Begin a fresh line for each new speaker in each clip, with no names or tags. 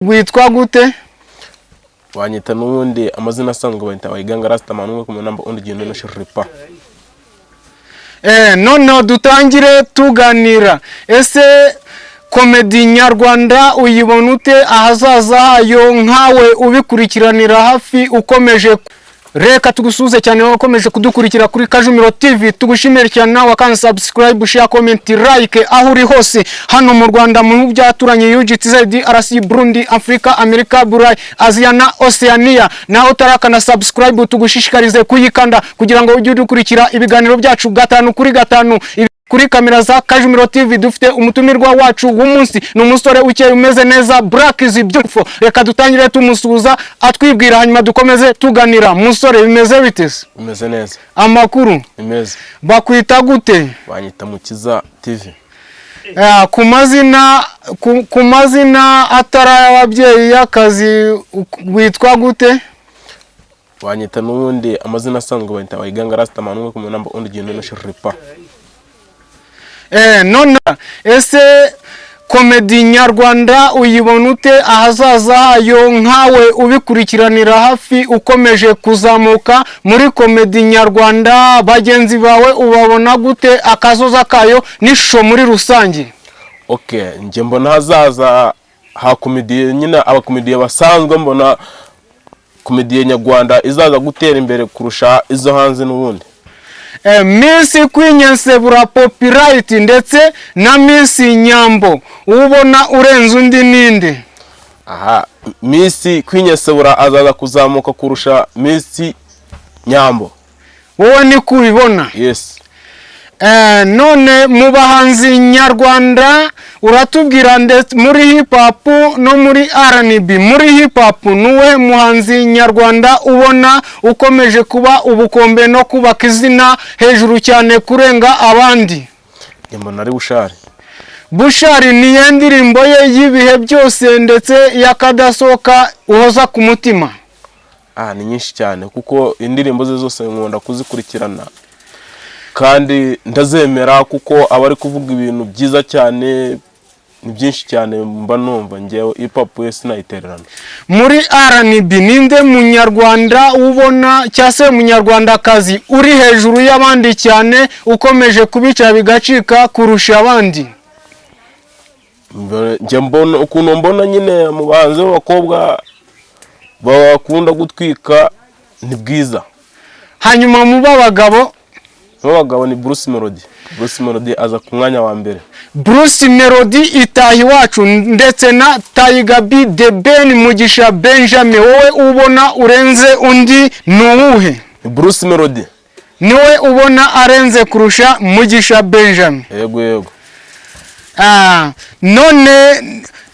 Witwa gute?
Wanyita n'ubundi amazina asanzwe bayita Wayiganga Rastaman, umwe ku namba undi genda no shiripa.
Noneho dutangire tuganira. Ese comedy nyarwanda uyibona ute, ahazaza hayo, nkawe ubikurikiranira hafi ukomeje? Reka tugusuhuze cyane wowe ukomeje kudukurikira kuri Kajumiro TV. Tugushimire cyane nawe kandi subscribe, share, comment, like, aho uri hose hano mu Rwanda, mu bihugu by'abaturanyi, UGTZ, DRC, Burundi, Afrika, Amerika, Burayi, Aziya na Oceania. Nawe utarakana subscribe, tugushishikarize kuyikanda kugira ngo ujye udukurikira ibiganiro byacu gatanu kuri gatanu. Kuri kamera za Kajumiro TV dufite umutumirwa wacu w'umunsi, ni umusore ukeye, umeze neza, black is beautiful. Reka dutangire tumusuhuza, atwibwira, hanyuma dukomeze tuganira. Musore, bimeze bite se?
Bimeze neza.
Amakuru?
Ni meza.
Bakwita gute?
Banyita Mukiza TV.
Ku mazina atari ay'ababyeyi y'akazi witwa gute?
Wanyita n'ubundi amazina asanzwe bayita Wayiganga Rastaman, umwe ku namba undi genda no shiripa.
None ese comedy nyarwanda uyibona ute, ahazaza hayo, nkawe ubikurikiranira hafi ukomeje kuzamuka muri comedy nyarwanda? Bagenzi bawe ubabona gute, akazoza kayo n'ishusho muri rusange?
Okay, njye mbona hazaza ha comedy nyine, abakomediye basanzwe, mbona comedy nyarwanda izaza gutera imbere kurusha izo hanze n'ubundi.
Miss Kwinyensebura Popularity ndetse na Miss Nyambo, ubona urenze undi ninde?
Aha, Miss Kwinyensebura azaza kuzamuka kurusha Miss Nyambo.
Wowe niko ubibona?
Yes.
None mu bahanzi nyarwanda uratubwira, ndetse muri hip hop no muri R&B. Muri hip hop, nuwe muhanzi nyarwanda ubona ukomeje kuba ubukombe no kubaka izina hejuru cyane kurenga abandi?
Njye mbona ari Bushali.
Bushali, niyo ndirimbo ye y'ibihe byose ndetse y'akadasohoka uhoza ku mutima?
Ah, ni nyinshi cyane, kuko indirimbo ze zose nkunda kuzikurikirana kandi ndazemera, kuko aba ari kuvuga ibintu byiza cyane. Ni byinshi cyane mba numva. Ngewe hip hop we sinayitererana.
Muri R&B, ninde munyarwanda ubona cyangwa se umunyarwandakazi uri hejuru y'abandi cyane, ukomeje kubica bigacika kurusha abandi?
Njye mbona, ukuntu mbona nyine, mu bahanzi b'abakobwa bakunda gutwika ni Bwiza.
Hanyuma mu b'abagabo?
B'abagabo ni Bruce Melody. Bruce Melody aza ku mwanya wa mbere.
Bruce Melody, Itaha Iwacu, ndetse na Tiger B, The Ben, Mugisha Benjamin, wowe ubona urenze undi ni uwuhe?
Ni Bruce Melody.
Niwe ubona arenze kurusha Mugisha Benjamin?
Yego.
Ah, none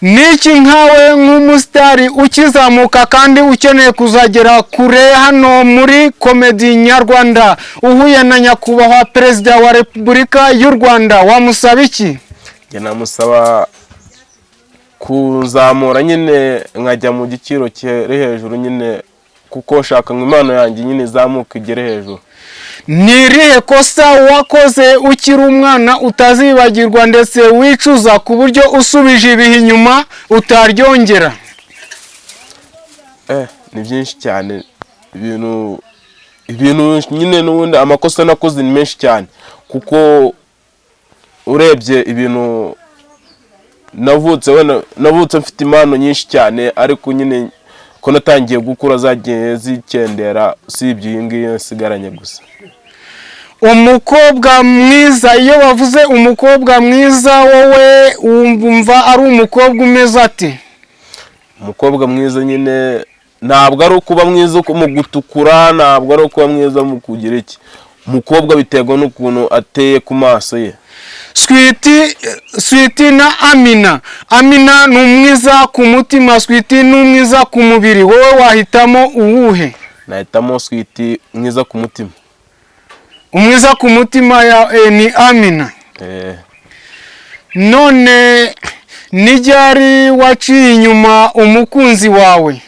niki nkawe nk'umusitari ukizamuka kandi ukeneye kuzagera kure hano muri comedy nyarwanda, uhuye na nyakubahwa Perezida wa Repubulika y'u Rwanda, wamusaba iki?
Njye namusaba kuzamura nyine, nkajya mu giciro kiri hejuru nyine, kuko nshaka ngo impano yanjye nyine izamuke igere hejuru.
Ni irihe kosa wakoze ukiri umwana utazibagirwa ndetse wicuza, ku buryo usubije ibihe inyuma utaryongera?
Ni byinshi cyane. Ibintu nyine n'ubundi amakosa nakoze ni menshi cyane, kuko urebye ibintu navutse, wenda navutse mfite impano nyinshi cyane, ariko nyine ko natangiye gukura zagiye zikendera, usibye iyi ngiyi nsigaranye gusa.
Umukobwa mwiza, iyo bavuze umukobwa mwiza, wowe wumva ari umukobwa umeze ati?
Umukobwa mwiza nyine ntabwo ari ukuba mwiza mu gutukura, ntabwo ari ukuba mwiza mu kugira iki. Umukobwa biterwa n'ukuntu ateye ku maso ye.
Sweety, Sweety na Amina. Amina ni umwiza ku mutima, Sweety ni umwiza ku mubiri. Wowe wahitamo uwuhe?
Nahitamo Sweety, mwiza ku mutima.
Umwiza ku mutima ni Amina?
Eh.
None ni ryari waciye inyuma umukunzi wawe?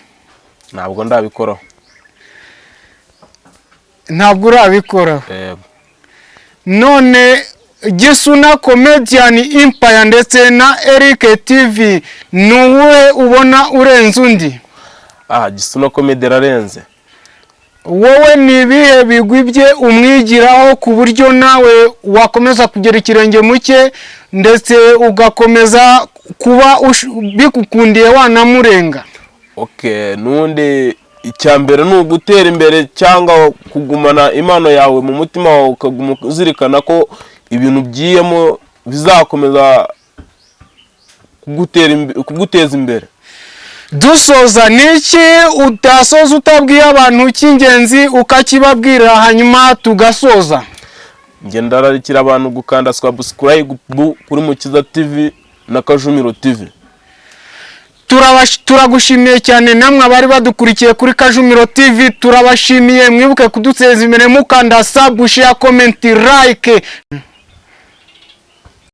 Ntabwo ndabikoraho.
Ntabwo urabikora?
Eh.
None Gisuna Comedian Empire ndetse na Eric TV, ni uwuhe ubona urenze undi?
Ah, Gisuna Comedy ararenze.
Wowe ni ibihe bigwi bye umwigiraho ku buryo nawe wakomeza kugera ikirenge mu cye, ndetse ugakomeza kuba bigukundiye wanamurenga?
Okay, n'ubundi icya mbere ni ugutera imbere cyangwa kugumana impano yawe mu mutima wawe, ukaguma uzirikana ko ibintu ugiyemo bizakomeza kuguteza imbere.
Dusoza, ni iki utasoza utabwiye abantu cy'ingenzi, ukakibabwira, hanyuma tugasoza?
Njye ndararikira abantu gukanda subscribe kuri Mukiza TV na Kajumiro TV.
Turagushimiye cyane. Namwe abari badukurikiye kuri Kajumiro TV, turabashimiye. Mwibuke kuduteza imbere mukanda sub, share, comment, like.